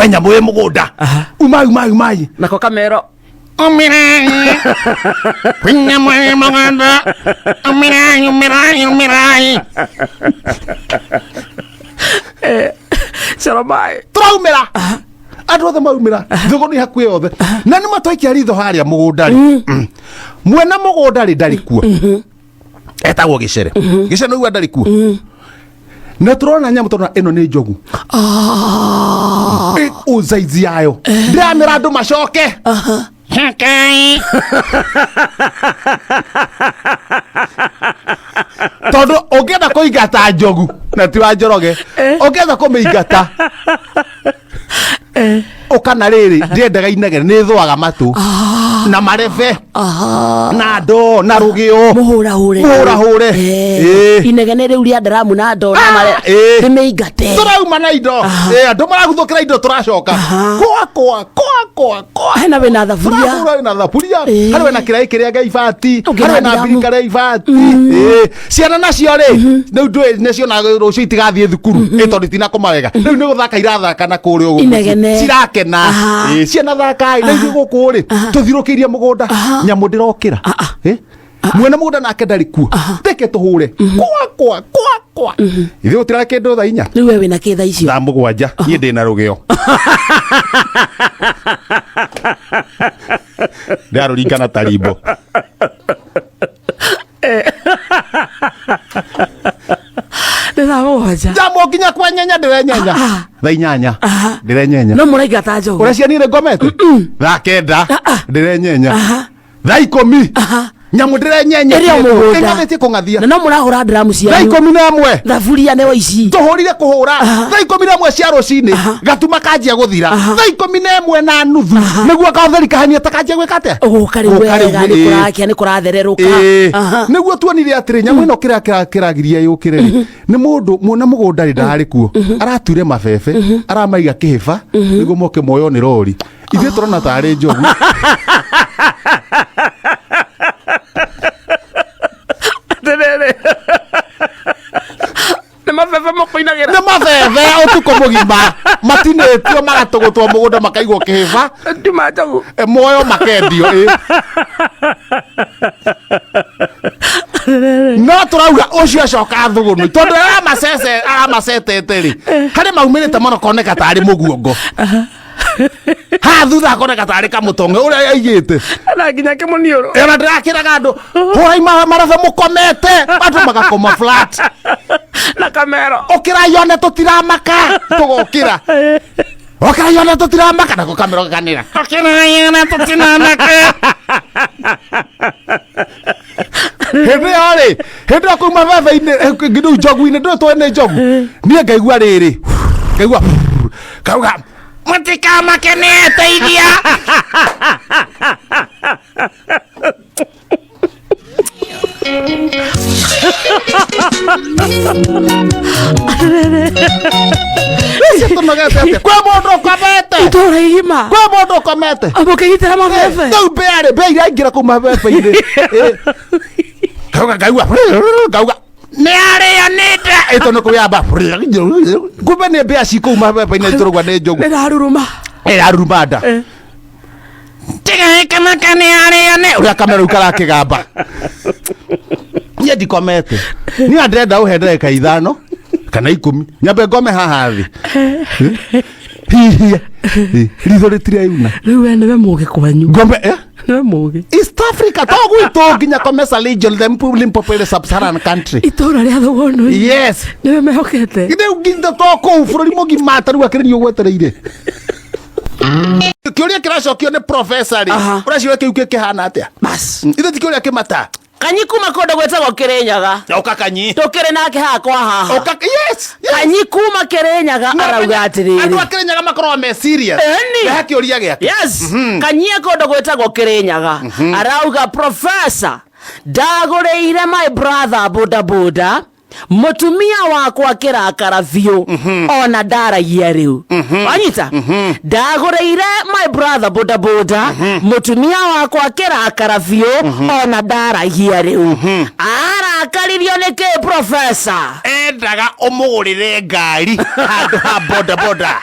Kwĩ nyamũ ĩ mũgũnda. Umai, umai, umai. Nako kamero. Umirai. Kwĩ nyamũ ĩ mũgũnda. Umirai, umirai, umirai. Coro maĩ. Tũraumĩra. Andũ othe maumĩra. Thũgũ nĩ hakuhĩ othe. Na nĩ matwaikia ritho harĩa mũgũnda rĩ. Mwena mũgũnda rĩ ndarĩ kuo. Etagwo gĩcere. Gĩcere nĩ ndarĩ kuo. Na tũrona nyamũ tũrona ĩno nĩ njogu. Ũ size yayo. Ndĩramĩra andũ macoke. Cokai. Tondũ ũngĩenda kũingata njogu na ti wa Njoroge, ũngĩenda kũmĩingata ũkana rĩrĩ ndĩendaga inegene, nĩ ĩthũaga matũ na marebe na ndoo na rũgĩo. Mũhũrahũre. Mũhũrahũre. Inegene rĩu rĩa ndaramu na ndoo na mare. Rĩmĩingate. Tũrauma na indo. Andũ maraguthũkĩra indo, tũracoka kwa kwa kwa kwa kwa. Hena wĩna thaburia. Tũrahũra wĩna thaburia. Harĩ wĩna kĩraĩ kĩrĩa gĩa ibati. Ũngĩ harĩ na wĩna ndiramu. mbirika rĩa ibati. Ciana nacio rĩ, rĩu ndũĩ nĩciona rũciũ itigathiĩ thukuru ĩ tondũ itinakoma wega, rĩu nĩ gũthaka irathaka na kũrĩa ũguo. Inegene. Cirakena. Ciana thakai. Rĩu ithuĩ gũkũ rĩ tũthirũkĩirie mũgũnda, nyamũ ndĩrokĩra. Mwene mũgũnda nake ndarĩ kuo, reke tũhũre kwa kwa kwa kwa. Ithuĩ gũtirarĩ kĩndũ thaa 4. Rĩu we wĩna kĩ thaa icio? Thaa 7 niĩ ndĩ na rũgĩo, ndĩrarũringana ta rimbo. Nĩ thaa 7. Njambo nginya kwenyenya ndĩrenyenya. Thaa 8 ndĩrenyenya. No mũraingata njogu. Ũrĩa cianire ngomete thaa 9 ndĩrenyenya. Thaa 10 nyamũ ndĩrenyenya. Ĩrĩ o mũgũnda. Ĩng'athĩtie kũng'athia. Na no mũrahũra ndaramu Thaa cianyu. 11. Thaburia nĩ waici. Tũhũrire kũhũra thaa 11 cia rũcinĩ, gatuma kanjia gũthira thaa 11:30, nĩguo kaũtheri kahania ta kanjia gwĩka atĩa? Ũgũka rĩu Gũka rĩu, wega nĩ kũrakia, nĩ kũrathererũka. Nĩguo tuonire atĩrĩ nyamũ ĩno kĩrĩa kĩragiria yũkĩre rĩ nĩ mũndũ mwena mũgũnda rĩ ndarĩ kuo, aratuire mabebe aramaiga kĩhĩba nĩguo moke moywo nĩ rori. Ithuĩ tũrona tarĩ njogu. Atĩrĩrĩ, nĩ mabebe mũkũinagĩra? Nĩ mabebe ũtukũ mũgima matinĩtio, magatũgũtwo mũgũnda, makaigwo kĩhĩba. Nduma njogu. Moyo makendio ĩ. No tũrauga ũcio acoka thũgũnũ tondũ aramacece aramacetete rĩ, harĩ maumĩrĩte mũno koneka tarĩ mũguongo, haha thutha akoneka tarĩ kamũtonge ũrĩa aigĩte. Na nginya kĩmũniũrũ. Ona ndĩrakĩraga andũ, hũrai marabe mũkomete, andũ magakoma flat. Na kamero. Ũkĩra yone tũtiramaka, tũgokĩra, ũkĩra yone tũtiramaka, nako kamero gakanĩra, ũkĩra yone tũtiramaka. Hĩndĩ ĩyo rĩ, hĩndĩ ĩyo kũu mabebe-inĩ, rĩu njogu-inĩ, ndũĩ tũĩ nĩ njogu. Niĩ ngaigua rĩrĩ, ngaigua kauga, mũtikamake nĩ eteithia. Icio tũnogete atĩa? Kwĩ mũndũ ũkomete? Itũra igima. Kwĩ mũndũ ũkomete? Mũkĩgitĩra mabebe. Rĩu mbĩa rĩ, mbĩa iraingĩra kũu mabebe-inĩ. Kauga ngaigua ngauga nĩ arĩo nĩ nda ĩto nĩ kũyamba, kumbe nĩ mbĩa ci kũu mabebe-inĩ, tũrauga nĩ njogu. Nĩ raruruma. Ĩraruruma nda. Tigaĩkamaka nĩ arĩo nĩ ũrĩa kamera rĩu karakĩgamba. Niĩ ndikomete, niĩ ndĩrenda ũhe ndagĩka 5 kana 10 nyambe ngome haha thĩ hihie ritho rĩtireyuna. Rĩu we nĩwe mũgĩ kwanyu. Ngome, eh? Nĩwe mũgĩ. East Africa to gwitũ nginya Comesa region, the Limpopo sub-Saharan country. Itũra rĩa Thũgũnũ. Yes. Nĩwe mehokete. Rĩu nginya to kũu bũrũri mũgima ta rĩu akĩrĩ niĩ ũgwetereire kĩũria kĩracokio nĩ professor rĩ. Ũraciũria kĩu kĩhana atĩa? Bas. Ithe ti kĩũria kĩmata. Kanyi kuma kũndũ gwĩtagwo Kĩrĩnyaga. Ũka Kanyi. Tũkĩrĩ nake haha kwa haha. Ũka, yes. Kanyi kuma Kĩrĩnyaga arauga Andũ atĩrĩrĩ. a Kĩrĩnyaga makoragwo me serious. Ĩni. Rehe kĩũria gĩake. Yes. Kanyi e kũndũ gwĩtagwo Kĩrĩnyaga arauga, professor, ndagũrĩire my brother bodaboda, mũtumia wakwa kĩrakara biũ ona ndaragia. Rĩu wanyita, ndagũrĩire my brother bodaboda, mũtumia wakwa kĩrakara biũ ona ndaragia. Rĩu arakaririo nĩ kĩ, professor? Endaga ũmũgũrĩre ngari handũ ha bodaboda.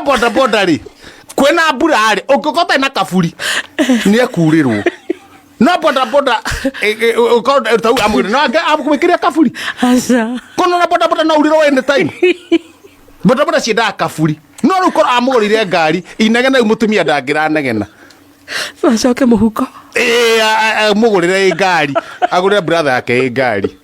Boda boda rĩ, kwĩna mbura rĩ, ũngĩkorwo ũtarĩ na kaburi nĩ ekurĩrwo. No boda boda ũkorwo tau amwĩre no amwĩkĩre kaburi. Aca. Kono na boda boda no urĩrwo anytime. Boda boda ciendaga kaburi. No rĩu korwo amũgũrĩire ngari inegena rĩu mũtumia ndangĩranegena. Acoke mũhuko. Ĩĩ, mũgũrĩre ĩ ngari, agũrĩre brother yake ĩ ngari.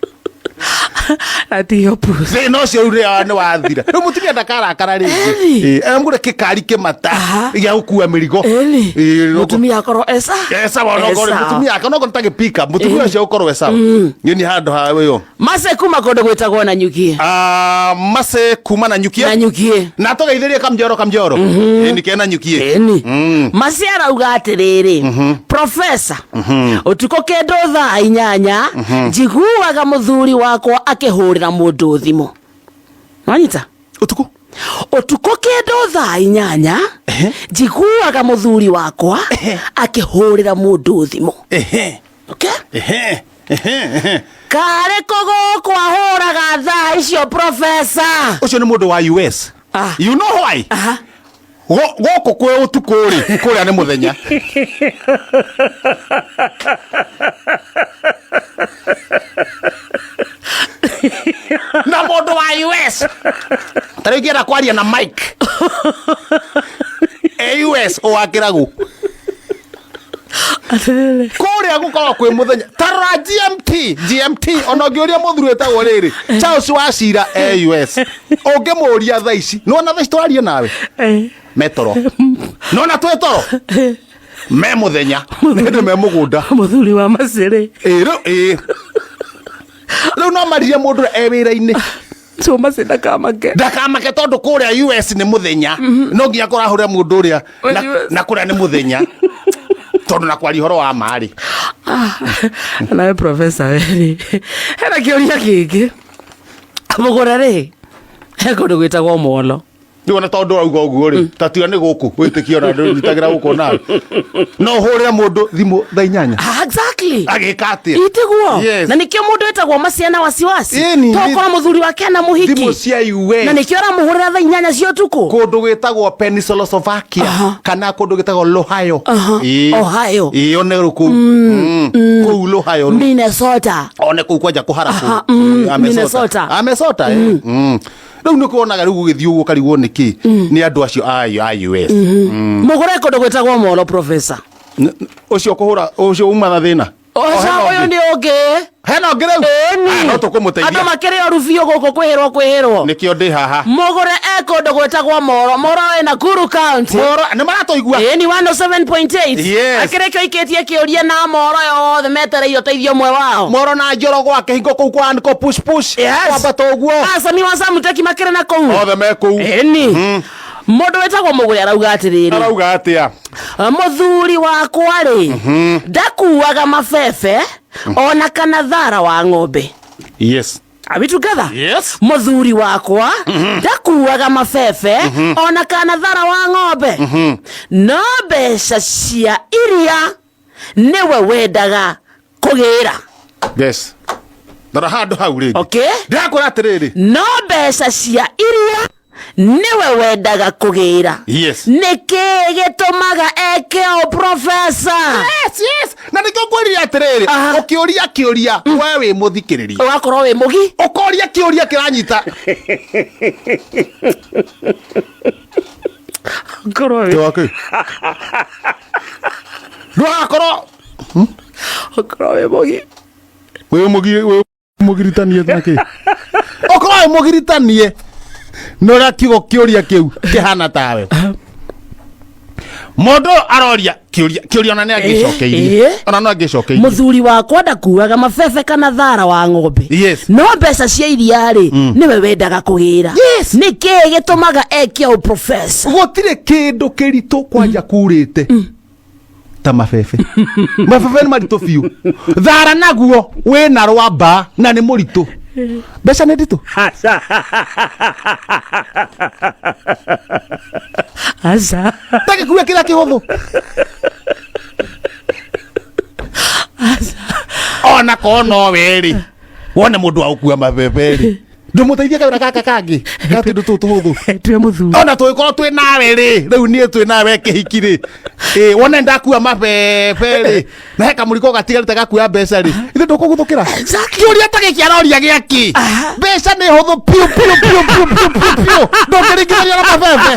Atiyo puss. Thĩna ũcio rĩu nĩ wathira. Rĩu mũtumia ndakarakara rĩngĩ. Ĩni. Ĩĩ, amũgũre kĩkari kĩmata Aha. gĩa gũkua mĩrigo. Ĩni. Ĩĩ, Mũtumia akorwo esa. sawa, onokorwo Esawa. mũtumia ake onokorwo nĩ ta gĩpika, mũtumia ũcio ũkorwo e sawa. Nĩ handũ ha ũyũ. Mace kuma kũndũ gwĩtagwo na nyukie. Ah, Mace kuma na nyukie. Na nyukie. Na tũgeithĩrie Kamjoro Kamjoro. Ĩni kena nyukie. Ĩni. Mace arauga atĩrĩrĩ, profesa, ũtukũ kĩndũ thaa 8 njiguaga mũthuri wakwa akĩhũrĩra mũndũ thimũ. Wanyita? Ũtukũ. Ũtukũ kĩndũ thaa 8 njiguaga mũthuri wakwa akĩhũrĩra mũndũ thimũ. Ehe. Okay? Ehe. Ehe. Ehe. Karĩ kũgũkũ ahũraga thaa icio, profesa? Ũcio nĩ mũndũ wa US. Ah. You know why? Aha. Gũkũ kwĩ ũtukũ rĩ, kũrĩa nĩ mũthenya. Na mũndũ wa US ta rĩu ingĩenda kwaria na Mike e US, ũwakĩra gũ Atĩrĩrĩ. Kũrĩa gũkoragwo kwĩ mũthenya. Tarora GMT, GMT. Ona ũngĩũria mũthuri wĩtagwo rĩrĩ Charles Wacira e US, ũngĩmũria thaa ici, nĩwona thaa ici twarie nawe, metoro nona twĩ toro, me mũthenya, nĩ me mũgũnda. Mũthuri wa macĩrĩ. Ĩ, rĩu ĩ rĩu no maririe mũndũ ũrĩa e wĩra-inĩ. So macĩ ndakamake. Ndakamake, tondũ kũrĩa US nĩ mũthenya, no nginya kũrahũrĩra mũndũ ũrĩa Wa US. Na kũrĩa nĩ mũthenya, tondũ na kwaria ũhoro wa marĩ. Nawe profesa werĩ, hena kĩũria kĩngĩ. Mũgũre rĩ, he kũndũ gwĩtagwo Molo. Rĩu ona tondũ ũrauga ũguo rĩ, ta tiga nĩ gũkũ wĩtĩkio na ndũnyitagĩra gũkũ nawe no ũhũrĩre mũndũ thimũ thaa 8? Ah, exactly. Agĩka atĩa? Itiguo. Yes. Na nĩkĩo mũndũ wĩtagwo Maciana wasiwasi. Ĩni, Tokora mũthuri wake na thimũ mũhiki cia US na nĩkĩo aramũhũrĩra thaa 8 cia ũtukũ. Kũndũ gwĩtagwo Pennsylvania kana kũndũ gwĩtagwo Ohio. Ĩĩ. Ohio. Ĩĩ, one rĩu kũu. Kũu Ohio rĩu. Minnesota. One kũu kwanja kũhara kũu. Ĩĩ, Minnesota. Amesota, eh. Rĩu nĩ kuonaga rĩu gũgĩthiĩ ũguo ũkarigwo nĩkĩ nĩ andũ acio a US. Mũgũre kũndũ gwĩtagwo Molo, profesa. Ũcio kũhũra ũcio uma na thĩna. O, Ũcio hena ũyũ ũngĩ. nĩ ũngĩ. Hena ũngĩ rĩu. Ĩni. Ah, no tũkũmũteithia. Andũ makĩrĩ oru biũ gũkũ, kwĩhĩrwo kwĩhĩrwo. Nĩkĩo ndĩ haha. Mũgũre e kũndũ gwĩtagwo Moro. Moro wĩ Nakuru County. Moro nĩ maratũigua. Ĩni, 107.8. Yes. Akĩrĩ kĩo ikĩtie kĩũria na Moro yothe metereire ũteithio ũmwe wao. Moro na Njoro gwake hingo kũu kwa niko push push. Yes. Kwambata ũguo. Acami wa Samuteki makĩrĩ na kũu. Othe me kũu. Ĩni, mũndũ wĩtagwo Mũgũre arauga atĩrĩrĩ, Arauga atĩa? Mũthuri wakwa rĩ, ndakuaga mabebe ona kana thara wa ng'ombe. Are we together? Yes. Mũthuri wakwa ndakuaga mabebe ona kana thara wa ng'ombe, no mbeca cia iria nĩwe wendaga kũgĩra. Yes, ndora handũ hau rĩngĩ. Okay. Ndĩrakwĩra atĩrĩrĩ. No mbeca cia iria nĩwe wendaga kũgĩra. Nĩ kĩĩ gĩtũmaga eke o, profesa? Yes, na nĩkĩo ngwĩrire atĩrĩrĩ, ũkĩũria kĩũria we wĩ mũthikĩrĩria, ũgakorwo wĩ mũgi. Ũkoria kĩũria kĩranyita. Ũkorwo wĩ Ndũgakorwo ũkorwo wĩ mũgi. Wĩ mũgi, wĩ mũgiritanie na kĩ, ũkorwo wĩ mũgiritanie na ũrĩa kiugo kĩũria kĩu kĩhana tawe. Mũndũ ũyũ aroria kĩũria, kĩũria ona nĩ angĩcokeirie. Ona no angĩcokeirie. Mũthuri wakwa ndakuaga mabebe kana thara wa ng'ombe, no mbeca cia iria rĩ, nĩwe wendaga kũgĩra. Nĩ kĩĩ gĩtũmaga eke o, profesa? Gũtirĩ kĩndũ kĩritũ kwanja kurĩte ta mabebe. Mabebe nĩ maritũ biũ, thara naguo wĩna rwamba na nĩ mũritũ. Mbeca nĩ nditũ. Aca. Ndagĩkua kĩrĩa kĩhũthũ ona korwo no werĩ wone mũndũ wa gũkua mabebe rĩ. Ndũmũteithie kawĩra gaka kangĩ ga tũindo tũtũ tũhũthũ. Twĩ mũthuri. Ona tũgĩkorwo twĩ nawe rĩ, rĩu niĩ twĩ nawe kĩhiki rĩ, ĩ wone ndakua mabebe rĩ, na he kamũrigo gatigarĩte gakuoya mbeca rĩ, ithe ndũkũguthũkĩra. Kĩũria ta gĩkĩ aroria gĩakĩ? Mbeca nĩ hũthũ piũ piũ piũ piũ piũ piũ piũ, ndũngĩringithania na mabebe.